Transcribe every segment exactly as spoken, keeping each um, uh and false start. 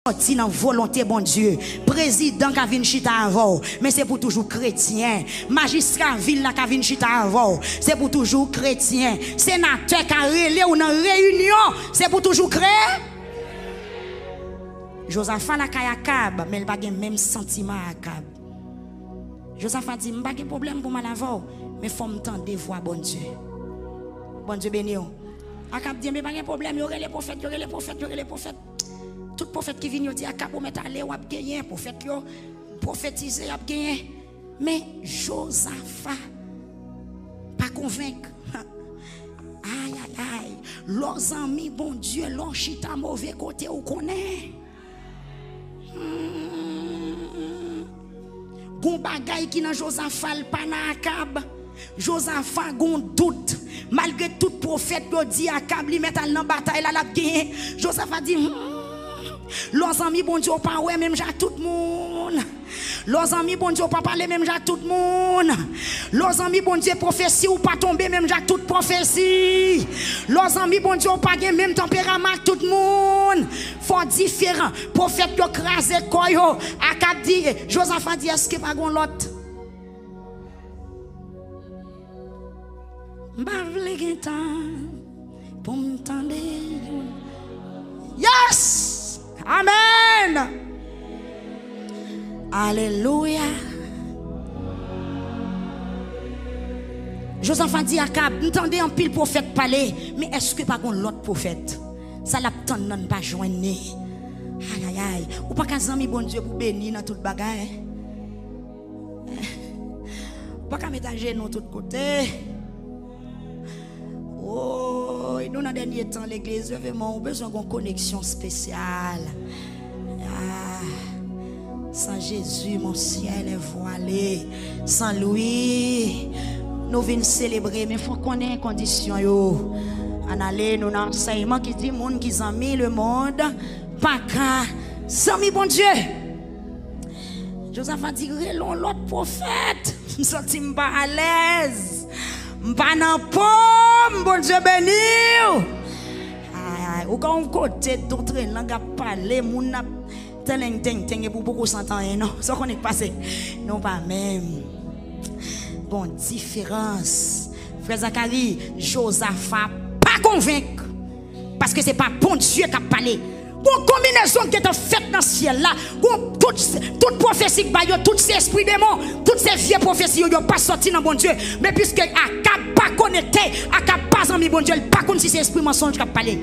sòti nan volonte Bondye. Prezidan ka vin chita avè w, men se pou toujou kretyen. Majistra vil la ka vin chita avè w, se pou toujou kretyen. Senatè ka rele w nan reyinyon, se pou toujou kre. Jozafa lakay Akab, men l pa gen menm santiman Akab. Jozafa di, "M pa gen pwoblèm pou m al avè w, men fò m tande vwa Bondye." Bondye beni w. Akab di, "Enben, pa gen pwoblèm, yo rele pwofèt, yo rele pwofèt, yo rele pwofèt." Tout pwofèt ki vin, yo di, "Akab, ou mèt ale, w ap genyen." Pwofèt yo pwofetize, y ap genyen. Men Jozafa pa konvenk. Ay, ay, ay. Lè w zanmi Bondye, lè w chita move kote, ou konnen. Hmm. Gon bagay ki nan Jozafa, l pa nan Akab. Jozafa gon dout. Malgre tout pwofèt yo di Akab li mèt al nan batay la, l ap genyen. Jozafa di, hmm, lè w zanmi Bondye, w pa wè menm jan ak tout moun. Lè w zanmi Bondye, w pa pale menm jan ak tout moun. Lè w zanmi Bondye, pwofesi w pa tonbe menm jan ak tout pwofesi. Lè w zanmi Bondye, w pa gen menm tanperaman ak tout moun. Fò w diferan. Pwofèt yo kraze kò yo. Akab di, Jozafa di, èske pa gon lòt? M pa vle gen tan pou m tande yon. Yes! Amèn! Alelouya! Jozafa di Akab, "M tande anpil pwofèt pale, men èske pa gon lòt pwofèt?" Sa l ap tann nan, n pa jwenn ni. Ayayay, ou pa ka zanmi Bondye pou beni nan tout bagay. Ou pa ka met ajenou tout kote. Woy, nou nan dènye tan, legliz, leve men w, ou bezwen gon koneksyon espesyal. Ah, sans Jésus, mon ciel est voilé. Sans lui, nou vin selebre, men fò konnen kondisyon yo. Ann ale, nou nan ansèyman ki di moun ki zanmi lemonn pa ka zanmi Bondye. Jozafa di, "Rele yon lòt pwofèt. M santi m pa alèz. M pa nan po m, Bondye beni w." Ay, ay, ou ka yon kote, dontren lang ap pale, moun ap tèleng teng teng, epi w poko santi anyen, non. Sa w konnen k pase? Non, pa menm. Gon diferans. Frè Zakari, Jozafa pa konvenk. Paske se pa Bondye k ap pale. Gon konbinezon k gentan fèt nan syèl la. Gon tout, tout pwofesi k bay yo, tout se espri demon, tout se vye pwofesi yo, yo pa sòti nan Bondye. Men piske Akab pa konekte, Akab pa zanmi Bondye, li pa konn si se espri mansonj k ap pale.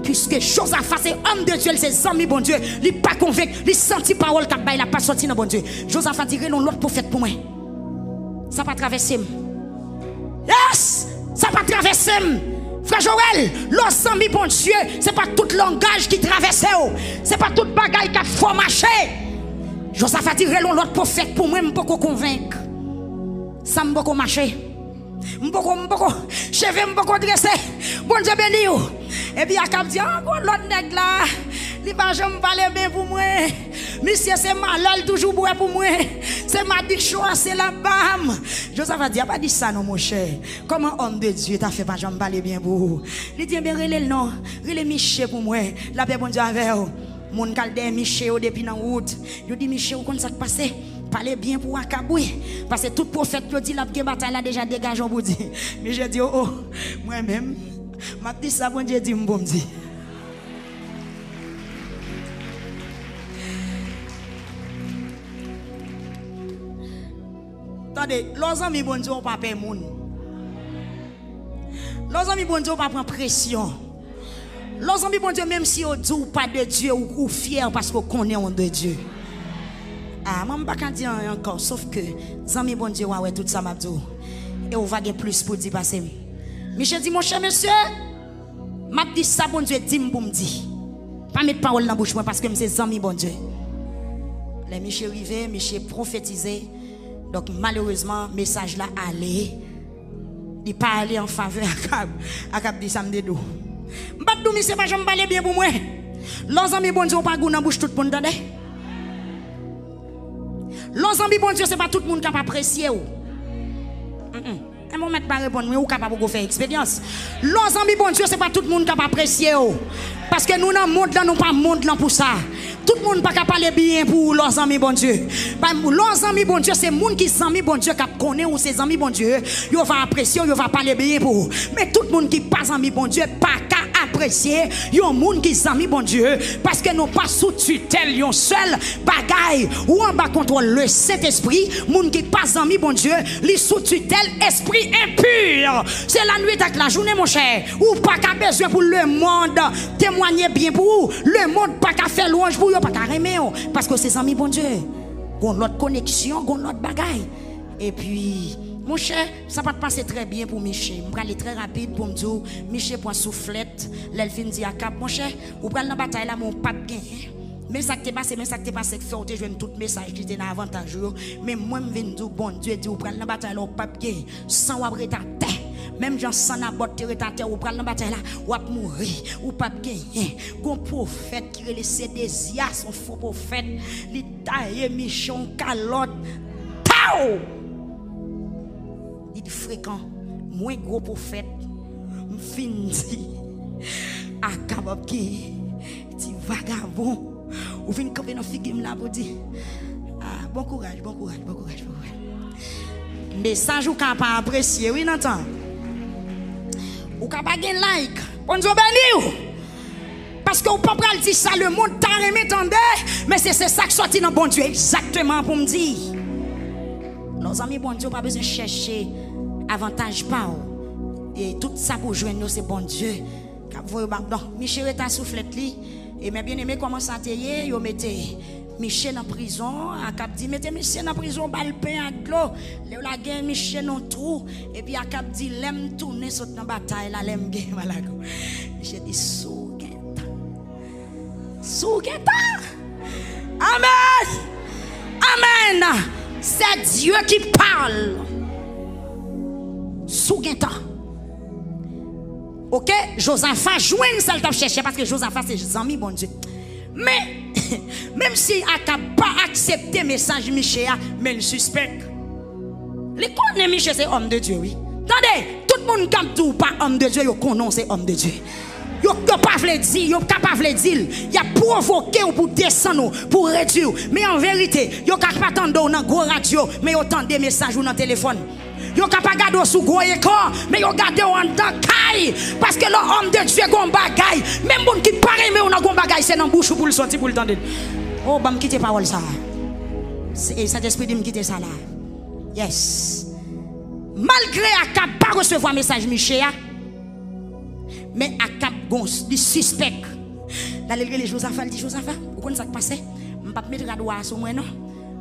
Piske Jozafa se òm de Dye, li se zanmi Bondye, li pa konvenk, li santi pawòl k ap bay la pa sòti nan Bondye. Jozafa di, "Rele yon lòt pwofèt pou mwen." Sa pa travèse m. Yes! Sa pa travèse m. Frè Joel, lè w zanmi Bondye, se pa tout langaj ki travèse w. Se pa tout bagay k ap fè w mache. Jozafa di, "Rele yon lòt pwofèt pou mwen, m poko konvenk. Sa m poko mache. M poko, m poko, cheve m poko drese. Bondye beni w." Epi Akab di, "Ah, gon lòt nèg la. Li pa janm pale byen pou mwen. Misye se malè l toujou bwè pou mwen. Se madichon an se l ap ba m." Jozafa di, "A pa di sa non, monchè. Kòman òm de Dye ta fè pa janm pale byen pou ou?" Li di, "Enben, rele l non. Rele Miche pou mwen. Lapè Bondye avè w." Moun k al dèyè Miche yo depi nan wout. Yo di, "Miche, ou konn sa k pase? Pale byen pou Akab, wi. Paske tout pwofèt yo di l ap gen batay la deja, degaje w pou di." Miche di, "O, o, mwen menm, m ap di sa Bondye di m pou m di." Tande, lè w zanmi Bondye, w pa pè moun. Lè w zanmi Bondye, w pa pran presyon. Lè w zanmi Bondye, menm si yo di w pa de Dye, ou, ou fyè paske w konnen w de Dye. A, mwen m pa ka di anyen ankò, sof ke zanmi Bondye, w a wè tout sa m ap di w. E w va gen plis pou di pase m. Miche di, "Monchè, mesye, m ap di sa Bondye di m pou m di. Pa met pawòl nan bouch mwen paske m se zanmi Bondye." Lè Miche rive, Miche pwofetize. Donk, malerezman, mesaj la ale. Li pa ale an favè Akab. Akab di, "Sa m te di w. M pa t di w misye pa janm pale byen pou mwen." Lè w zanmi Bondye, w pa gou nan bouch tout moun, tande. Lè w zanmi Bondye, se pa tout moun k ap apresye w. Mm-mm. Mwen mèt pa reponn mwen, ou kapab ou fè eksperyans. Lè w zanmi Bondye, se pa tout moun k ap apresye w. Paske nou nan mond lan, nou pa mond lan pou sa. Tout moun pa ka pale byen pou ou lè w zanmi Bondye. Lè w zanmi Bondye, se moun ki zanmi Bondye k ap konnen ou se zanmi Bondye. Yo va apresye w, yo va pale byen pou ou. Men tout moun ki pa zanmi Bondye pa ka apresye yon moun ki zanmi Bondye, paske nou pa sou titèl yon sèl bagay. Ou anba kontwòl Lesentespri. Moun ki pa zanmi Bondye, li sou titèl espri enpi. Se lannwit ak lajounen, monchè. Ou pa ka bezwen pou lemonn temwaye byen pou ou. Lemonn pa ka fè lwanj pou ou, yo pa ka renmen w, paske w se zanmi Bondye. Gon lòt koneksyon, gon lòt bagay. Epi, monchè, sa pa t pase trè byen pou Miche. M prale trè rapid pou m di w, Miche pran souflèt. Lè l fin di Akab, monchè, ou pral nan batay la, men ou p ap genyen. Men sa k te pase, men sa k te pase, k fè w te jwenn tout mesaj ki te nan avantaj ou yo. Men mwen, m vin di w, Bondye di w pral nan batay la, ou p ap genyen. San w ap ret atè. Menm jan san Nabòt te ret atè, ou pral nan batay la, w ap mouri, ou p ap genyen. Gon pwofèt ki rele Sedezyas, yon fo pwofèt, li taye Miche yon kalòt. Taw! Li di frekan, mwen gwo pwofèt, m fin di Akab ap genyen, ti vagabon. Ou vin kanpe nan figi m la pou di, ah, bon kouraj, bon kouraj, bon kouraj, bon kouraj. Mesaj ou ka pa apresye, wi, nan tan. Ou ka pa gen like. Bondye beni w. Paske ou pa pral di sa lemonn ta renmen tande, men se, se sa k sòti nan Bondye egzakteman pou m di. Lè w zanmi Bondye, ou pa bezwen chèche avantaj pa w. E tout sa pou w jwenn yo, se Bondye k ap voye w ba. Donk, Miche rete a souflèt li. E men byeneme, kòman sa te ye? Yo mete Miche nan prizon. Akab di, mete misye nan prizon, ba l pen ak dlo. Lè yo lage Miche nan twou. Epi Akab di, lè m tounen sot nan batay la, lè m gen mal ak ou. Miche di, si w gen tan. Si w gen tan. Amèn. Amèn. C'est Dieu qui parle. Si w gen tan. Oke, Jozafa jwenn sa l t ap chèche, paske Jozafa se zanmi Bondye. Men, menm si Akab pa aksepte mesaj Miche a, men l sispèk. Li konnen Miche se òm de Dye, wi. Tande, tout moun k ap di w pa òm de Dye, yo konnen w se òm de Dye. Yo, yo pa vle di, yo ka pa vle di l. Y ap pwovoke w pou desann ou, pou redui w. Men an verite, yo ka pa tande w nan gwo radyo, men yo tande mesaj ou nan telefòn. Yo ka pa gade w sou gwo ekran, men yo gade w anndan kay. Paske lè w òm de Dye gon bagay, menm moun ki pa renmen w nan gon bagay, se nan bouch ou pou l sòti pou l tande l. Oh, ban m kite pawòl sa a. Se, Sentespri di m kite sa la. Yes. Malgre Akab pa resevwa mesaj Miche a, men Akab gon, li sispèk. L ale l rele Jozafa, l di, Jozafa, ou konn sa k pase? M p ap met rad wa a sou mwen, non.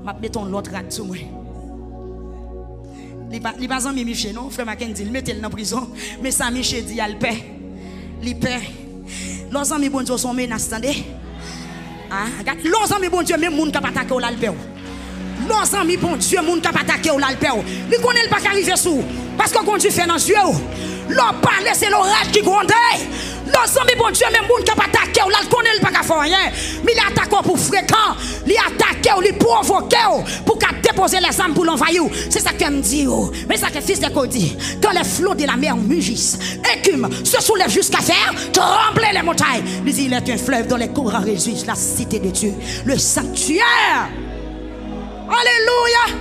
M ap met yon lòt rad sou mwen. Li pa, li pa zanmi Miche, non. Frè Mackendy, l mete l nan prizon. Men sa Miche di a, l pè. Li pè. Lè w zanmi Bondye, w se yon menas, tande. Ah, gad, lè w zanmi Bondye, menm moun k ap atake w la, l pè w. Lè w zanmi Bondye, moun k ap atake w la, l pè w. Li konnen l pa ka rive sou ou. Paske w gon dife nan zye w. Lè w pale, se loraj ki gwonde. Lè w zanmi Bondye, menm moun k ap atake w la, l konnen l pa ka fè w anyen. Men li atake w pou frekan. Li atake w, li pwovoke w pou ka depoze lèzam pou l anvayi w. Se sa k fè m di w. Men sa ke fis de Kodi, quand les flots de la mer mugissent, écume, se soulève jusqu'à faire trembler les montagnes. Li di, il est un fleuve dont les courants réjouissent la cité de Dieu, le sanctuaire. Alelouya!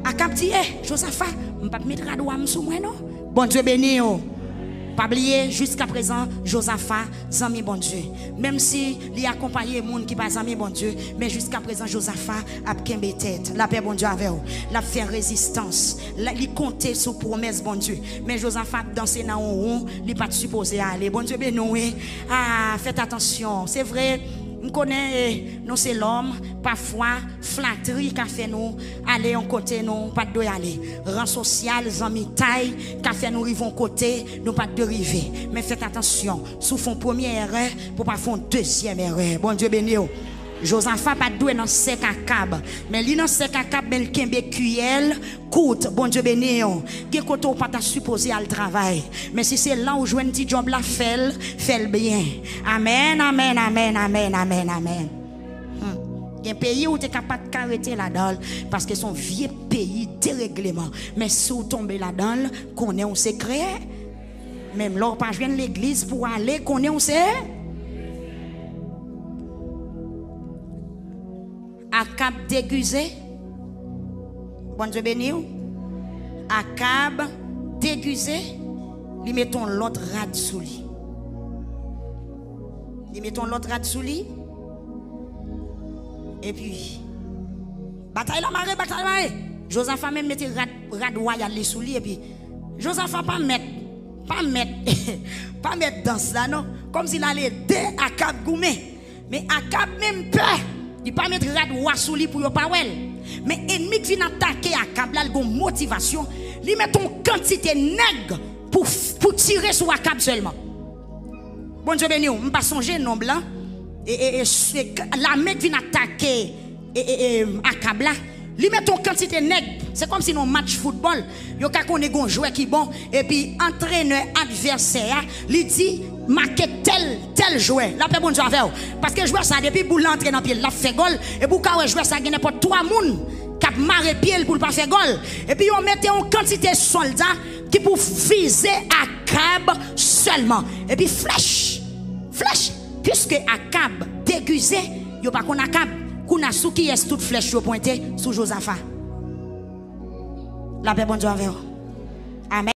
Akab di, eh, Jozafa, m p ap met rad wa m sou mwen, non. Bondye beni w. Pa bliye, jiskaprezan, Jozafa, zanmi Bondye. Menm si li akonpaye moun ki pa zanmi Bondye, men jiskaprezan, Jozafa ap kenbe tèt. Lapè Bondye avè w. L ap fè rezistans. L, li konte sou pwomès Bondye. Men Jozafa ap danse nan yon won, li pa t sipoze ale. Bondye beni w, wi. Ah, fèt atansyon. Se vre, m konnen, eh, nou se lòm, pafwa, flatri ka fè nou ale yon kote nou pa t dwe ale. Ran sosyal, zanmitay ka fè nou rive yon kote nou pa t dwe rive. Men fèt atansyon, si w fè yon premye erè, pou w pa fè yon dezyèm erè. Bondye beni w. Jozafa pa t dwe nan sèk Akab. Men li nan sèk Akab, men l kenbe kiyè l kout. Bondye beni w. Gen kote w pa ta sipoze al travay. Men si se la w jwenn ti djòb la, fè l, fè l byen. Amèn, amèn, amèn, amèn, amèn, amèn. Hmm. Gen peyi ou te ka pa t ka rete ladan l, paske se yon vye peyi deregleman. Men si w tonbe ladan l, konnen w se kreye. Menm lè w pa jwenn legliz pou w ale, konnen w se. Akab degize. Bondye beni w. Akab degize. Li mete yon lòt rad sou li. Li mete yon lòt rad sou li. Epi, batay la mare, batay la mare. Jozafa menm mete rad, rad wayal li sou li. Epi, Jozafa pa mèt, pa mèt, pa mèt dans la, non. Kòmsi l al ede Akab goumen. Men Akab menm pè. Li pa met rad wa sou li pou yo pa wè l. Men ènmi k vin atake Akab la, l gon motivasyon. Li met yon kantite nèg pou, pou tire sou Akab sèlman. Bondye beni w. M pa sonje non blan. E, e, e, e, lame k vin atake e, e, e, Akab la, li met yon kantite nèg. Se kòmsi nan yon match foutbòl, yo ka konnen gon jwè ki bon, epi antrenè advèsè a, li di, make tèl, tèl jwè. Lapè Bondye avè w. Paske jwè sa, depi boul la antre nan pye l, l ap fè gòl. Epi w ka wè jwè sa gen nenpòt twa moun k ap mare pye l pou l pa fè gòl. Epi yo mete yon kantite sòlda ki pou vize Akab sèlman. Epi flèch, flèch, piske Akab degize, yo pa konn Akab. Kounye a sou kiyès tout flèch yo pwente? Sou Jozafa. Lapè Bondye avè w. Amèn.